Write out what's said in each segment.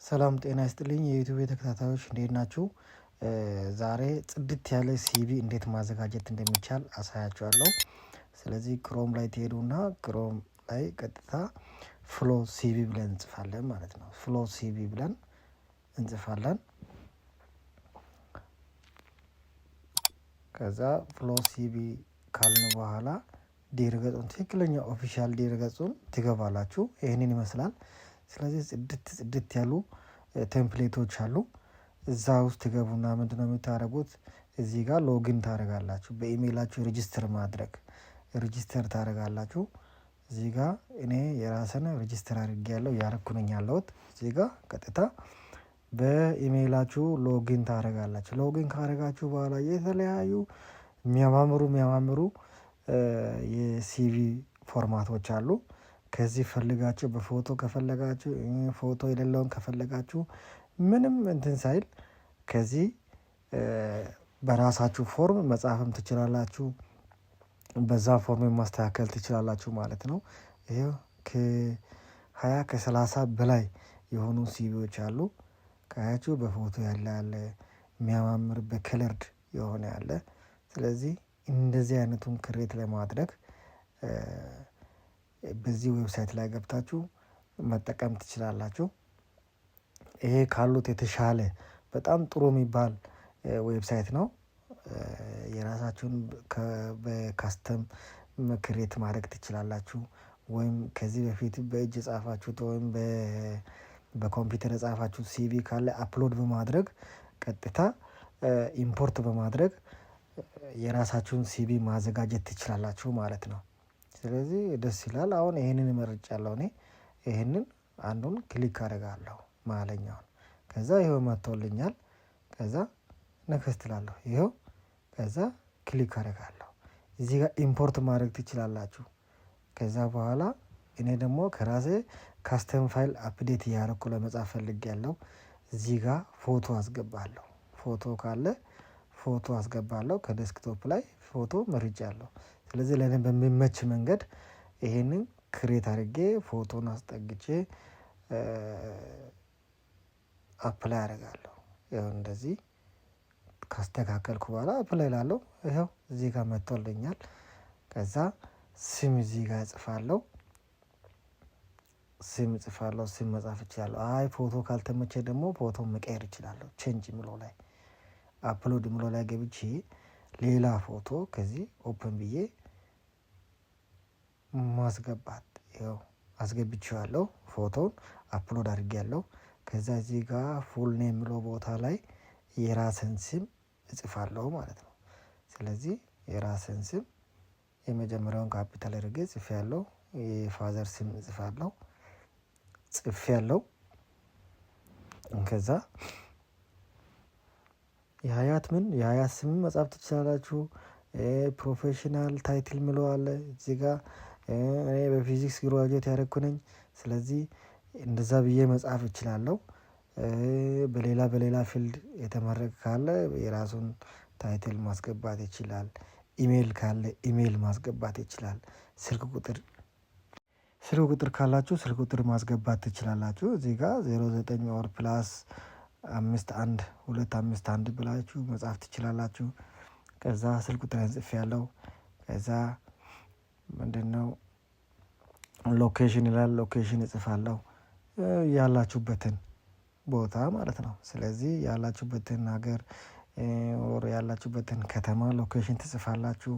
ሰላም ጤና ይስጥልኝ የ YouTube ተከታታዮች፣ እንዴት ናችሁ? ዛሬ ጽድት ያለ CV እንዴት ማዘጋጀት እንደሚቻል አሳያችኋለሁ። ስለዚህ Chrome ላይ ትሄዱና Chrome ላይ ቀጥታ Flow CV ብለን እንጽፋለን ማለት ነው። Flow CV ብለን እንጽፋለን። ከዛ Flow CV ካልን በኋላ ድረ ገጹን፣ ትክክለኛ official ድረ ገጹን ትገባላችሁ። ይህንን ይመስላል። ስለዚህ ጽድት ጽድት ያሉ template ኦች አሉ። እዛ ውስጥ ትገቡና ምንድነው የምታደርጉት? እዚህ ጋር login ታደርጋላችሁ። በኢሜይላችሁ register ማድረግ፣ register ታደርጋላችሁ። እዚህ ጋር እኔ የራሴን register አድርጌያለሁ፣ ያረኩ ነኝ ያለሁት። እዚህ ጋር ቀጥታ በኢሜይላችሁ login ታደርጋላችሁ። Login ካደረጋችሁ በኋላ የተለያዩ የሚያማምሩ የሚያማምሩ የ CV format ኦች አሉ። ከዚህ ፈልጋችሁ በፎቶ ከፈለጋችሁ፣ ፎቶ የሌለውን ከፈለጋችሁ፣ ምንም እንትን ሳይል ከዚህ በራሳችሁ form መጻፍም ትችላላችሁ። በዛ form ማስተካከል ትችላላችሁ ማለት ነው። ይኸው ከ20 ከ30 በላይ የሆኑ CV ዎች አሉ። ካያችሁ በፎቶ ያለ አለ፣ የሚያማምር በ colored የሆነ አለ። ስለዚህ እንደዚህ አይነቱን create ለማድረግ በዚህ website ላይ ገብታችሁ መጠቀም ትችላላችሁ። ይሄ ካሉት የተሻለ በጣም ጥሩ የሚባል website ነው። የራሳችሁን በ custom create ማድረግ ትችላላችሁ። ወይም ከዚህ በፊት በእጅ የጻፋችሁት ወይም በኮምፒውተር የጻፋችሁት CV ካለ upload በማድረግ፣ ቀጥታ import በማድረግ የራሳችሁን CV ማዘጋጀት ትችላላችሁ ማለት ነው። ስለዚህ ደስ ይላል። አሁን ይሄንን መርጫለሁ፣ እኔ ይሄንን አንዱን click አደርጋለሁ፣ መሀለኛውን። ከዛ ይኸው መጥቶልኛል። ከዛ next እላለሁ። ይኸው ከዛ click አደርጋለሁ። እዚህ ጋር import ማድረግ ትችላላችሁ። ከዛ በኋላ እኔ ደግሞ ከራሴ custom file update እያደረኩ ለመጻፍ ፈልጌያለሁ። እዚህ ጋር ፎቶ አስገባለሁ። ፎቶ ካለ ፎቶ አስገባለሁ። ከ desktop ላይ ፎቶ መርጫለሁ። ስለዚህ ለእኔ በሚመች መንገድ ይሄንን create አድርጌ ፎቶን አስጠግቼ apply አደርጋለሁ። ይኸው እንደዚህ ካስተካከልኩ በኋላ apply እላለሁ። ይኸው እዚህ ጋር መጥቶልኛል። ከዛ ስም እዚህ ጋር እጽፋለሁ። ስም እጽፋለሁ። ስም መጻፍ እችላለሁ። አይ ፎቶ ካልተመቸ ደግሞ ፎቶ መቀየር እችላለሁ። Change የሚለው ላይ፣ upload የሚለው ላይ ገብቼ ሌላ ፎቶ ከዚህ open ብዬ ማስገባት፣ ይኸው አስገብቼዋለሁ። ፎቶውን upload አድርጌያለሁ። ከዛ እዚህ ጋር full name የሚለው ቦታ ላይ የራስን ስም እጽፋለሁ ማለት ነው። ስለዚህ የራስን ስም የመጀመሪያውን ካፒታል አድርጌ ጽፌያለሁ። የ father ስም እጽፋለሁ፣ ጽፌያለሁ። ከዛ የሀያት ምን የሀያት ስም መጻፍ ትችላላችሁ። Professional title ምለው አለ እዚህ ጋር። እኔ በ physics graduate ያደረኩ ነኝ። ስለዚህ እንደዛ ብዬ መጻፍ እችላለሁ። በሌላ በሌላ field የተመረቀ ካለ የራሱን title ማስገባት ይችላል። ኢሜል ካለ ኢሜል ማስገባት ይችላል። ስልክ ቁጥር ካላችሁ ስልክ ቁጥር ማስገባት ትችላላችሁ። እዚህ ጋር 09 or +51251 ብላችሁ መጻፍ ትችላላችሁ። ከዛ ስልክ ቁጥሬን ጽፌያለሁ። ከዛ ምንድነው location ይላል፣ location እጽፋለሁ፣ ያላችሁበትን ቦታ ማለት ነው። ስለዚህ ያላችሁበትን ሀገር or ያላችሁበትን ከተማ location ትጽፋላችሁ።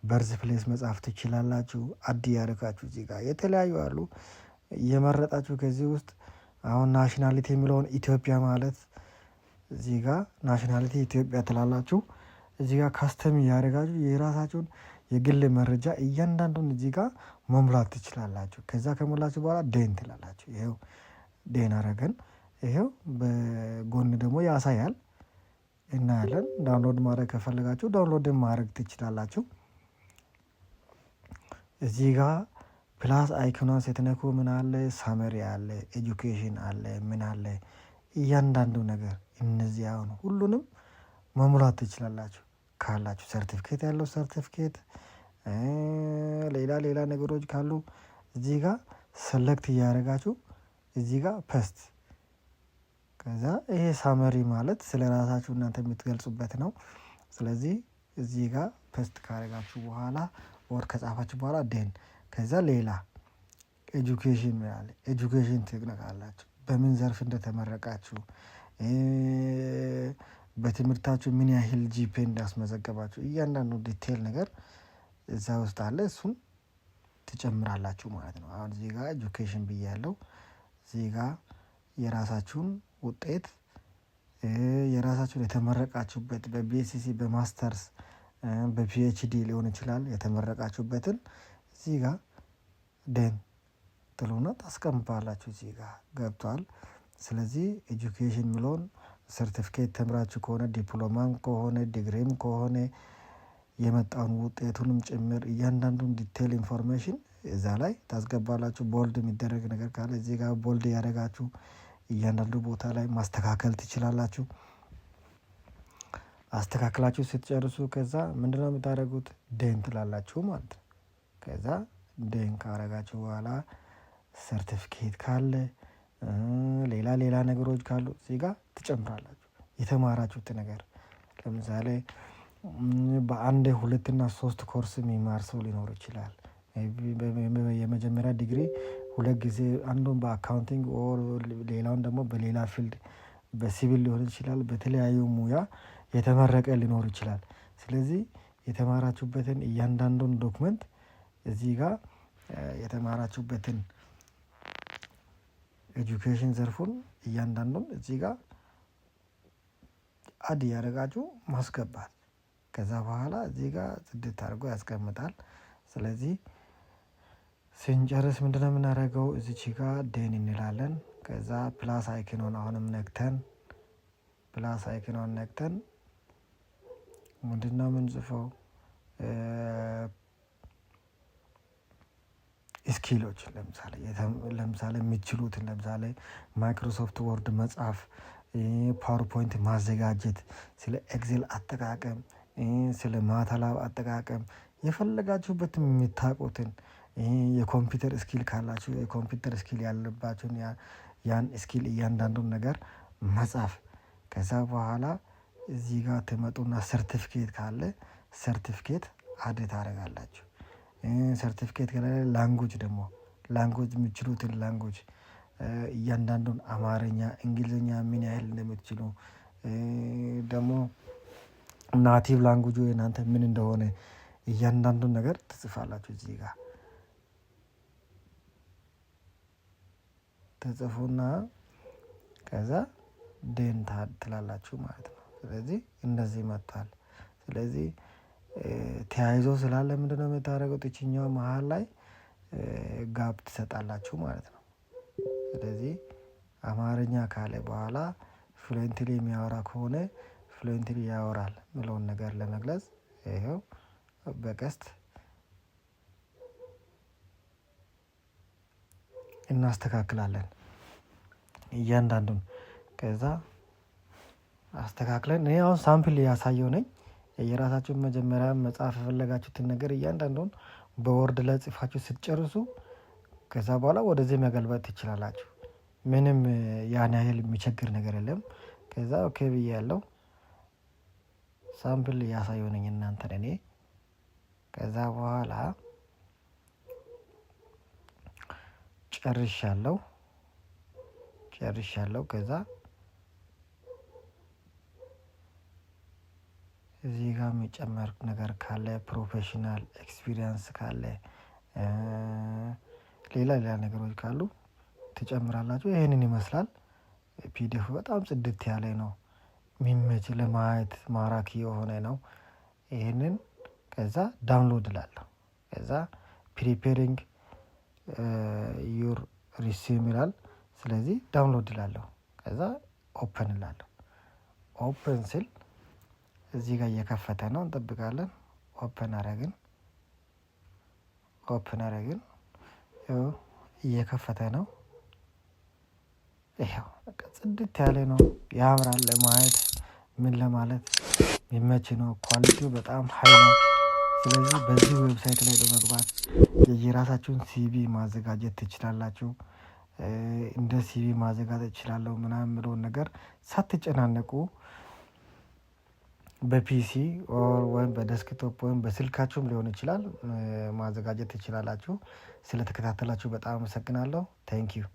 Birth place መጻፍ ትችላላችሁ። Add ያደረጋችሁ እዚህ ጋር የተለያዩ አሉ። እየመረጣችሁ ከዚህ ውስጥ አሁን nationality የሚለውን ኢትዮጵያ ማለት፣ እዚህ ጋር nationality ኢትዮጵያ ትላላችሁ። እዚህ ጋር custom እያደረጋችሁ የራሳችሁን የግል መረጃ እያንዳንዱን እዚህ ጋር መሙላት ትችላላችሁ። ከዛ ከሞላችሁ በኋላ done ትላላችሁ። ይኸው done አረገን። ይኸው በጎን ደግሞ ያሳያል፣ እናያለን። Download ማድረግ ከፈለጋችሁ download ማድረግ ትችላላችሁ። እዚህ ጋር plus icon ኗን ስትነኩ ምን አለ? Summary አለ፣ education አለ፣ ምን አለ፣ እያንዳንዱ ነገር እነዚህ አሁን ሁሉንም መሙላት ትችላላችሁ። ካላችሁ ሰርቲፊኬት ያለው ሰርቲፊኬት፣ ሌላ ሌላ ነገሮች ካሉ እዚህ ጋር select እያደረጋችሁ እዚህ ጋር paste ከዛ ይሄ summary ማለት ስለ ራሳችሁ እናንተ የምትገልጹበት ነው። ስለዚህ እዚህ ጋር paste ካደረጋችሁ በኋላ or ከጻፋችሁ በኋላ done። ከዛ ሌላ education ይላል፣ education ትነካላችሁ። በምን ዘርፍ እንደተመረቃችሁ፣ በትምህርታችሁ ምን ያህል GPA እንዳስመዘገባችሁ እያንዳንዱ detail ነገር እዛ ውስጥ አለ። እሱን ትጨምራላችሁ ማለት ነው። አሁን እዚህ ጋር education ብያለሁ። እዚህ ጋር የራሳችሁን ውጤት፣ የራሳችሁን የተመረቃችሁበት በ BSc፣ በ masters፣ በ PhD ሊሆን ይችላል፣ የተመረቃችሁበትን እዚህ ጋር done ትሉና ታስቀምጣላችሁ። እዚህ ጋር ገብቷል። ስለዚህ education የሚለውን ሰርቲፊኬት ተምራችሁ ከሆነ፣ ዲፕሎማም ከሆነ፣ ዲግሪም ከሆነ፣ የመጣውን ውጤቱንም ጭምር እያንዳንዱን detail information እዛ ላይ ታስገባላችሁ። Bold የሚደረግ ነገር ካለ እዚህ ጋር bold እያደረጋችሁ እያንዳንዱ ቦታ ላይ ማስተካከል ትችላላችሁ። አስተካክላችሁ ስትጨርሱ ከዛ ምንድነው የምታደርጉት? Done ትላላችሁ ማለት ነው። ከዛ done ካረጋችሁ በኋላ ሰርቲፊኬት ካለ፣ ሌላ ሌላ ነገሮች ካሉ እዚህ ጋር ትጨምራላችሁ። የተማራችሁት ነገር ለምሳሌ በአንድ ሁለት እና ሶስት ኮርስ የሚማር ሰው ሊኖር ይችላል። የመጀመሪያ ዲግሪ ሁለት ጊዜ አንዱን በ accounting or ሌላውን ደግሞ በሌላ field በሲቪል ሊሆን ይችላል። በተለያዩ ሙያ የተመረቀ ሊኖር ይችላል። ስለዚህ የተማራችሁበትን እያንዳንዱን document እዚህ ጋር የተማራችሁበትን education ዘርፉን እያንዳንዱን እዚህ ጋር add እያደረጋችሁ ማስገባት። ከዛ በኋላ እዚህ ጋር ጽድት አድርጎ ያስቀምጣል። ስለዚህ ስንጨርስ ምንድነው የምናደርገው? እዚች ጋር done እንላለን። ከዛ plus icon ኗን አሁንም ነክተን፣ plus icon ኗን ነክተን ምንድነው የምንጽፈው? Skill ኦች ለምሳሌ የሚችሉትን፣ ለምሳሌ Microsoft Word መጻፍ፣ PowerPoint ማዘጋጀት፣ ስለ Excel አጠቃቀም፣ ስለ MATLAB አጠቃቀም፣ የፈለጋችሁበትን የምታውቁትን፣ የኮምፒውተር skill ካላችሁ የኮምፒውተር skill ያለባችሁን ያን skill እያንዳንዱን ነገር መጻፍ። ከዛ በኋላ እዚህ ጋር ትመጡና ሰርቲፊኬት ካለ ሰርቲፊኬት add ታደርጋላችሁ። ሰርቲፊኬት ከሌለ language ደግሞ language የምትችሉትን language እያንዳንዱን አማርኛ፣ እንግሊዘኛ ምን ያህል እንደምትችሉ፣ ደግሞ native language የእናንተ ምን እንደሆነ እያንዳንዱን ነገር ትጽፋላችሁ። እዚህ ጋር ትጽፉና ከዛ done ትላላችሁ ማለት ነው። ስለዚህ እንደዚህ መጥቷል። ስለዚህ ተያይዞ ስላለ ምንድነው የምታደርጉት? ይችኛዋ መሀል ላይ gap ትሰጣላችሁ ማለት ነው። ስለዚህ አማርኛ ካለ በኋላ fluently የሚያወራ ከሆነ fluently ያወራል የሚለውን ነገር ለመግለጽ ይኸው በቀስት እናስተካክላለን እያንዳንዱን። ከዛ አስተካክለን፣ እኔ አሁን sample እያሳየው ነኝ። የራሳችሁን መጀመሪያ መጻፍ የፈለጋችሁትን ነገር እያንዳንዱን በ Word ላይ ጽፋችሁ ስትጨርሱ ከዛ በኋላ ወደዚህ መገልበጥ ትችላላችሁ። ምንም ያን ያህል የሚቸግር ነገር የለም። ከዛ okay ብያለሁ። Sample እያሳየሁ ነኝ እናንተን እኔ። ከዛ በኋላ ጨርሻለሁ፣ ጨርሻለሁ። ከዛ እዚህ ጋር የሚጨመር ነገር ካለ፣ professional experience ካለ፣ ሌላ ሌላ ነገሮች ካሉ ትጨምራላችሁ። ይሄንን ይመስላል። PDF በጣም ጽድት ያለ ነው። የሚመች፣ ለማየት ማራኪ የሆነ ነው። ይሄንን ከዛ download እላለሁ። ከዛ preparing your resume ይላል። ስለዚህ download እላለሁ። ከዛ open እላለሁ። Open ስል እዚህ ጋር እየከፈተ ነው፣ እንጠብቃለን። Open አረግን፣ open አረግን፣ ይኸው እየከፈተ ነው። ይኸው በቃ ጽድት ያለ ነው፣ ያምራል፣ ለማየት ምን ለማለት የሚመች ነው። Quality ው በጣም high ነው። ስለዚህ በዚህ website ላይ በመግባት የየራሳችሁን CV ማዘጋጀት ትችላላችሁ። እንደ CV ማዘጋጀት እችላለሁ ምናምን የሚለውን ነገር ሳትጨናነቁ በ PC ወይም በ desktop ወይም በስልካችሁም ሊሆን ይችላል ማዘጋጀት ትችላላችሁ። ስለተከታተላችሁ በጣም አመሰግናለሁ። Thank you.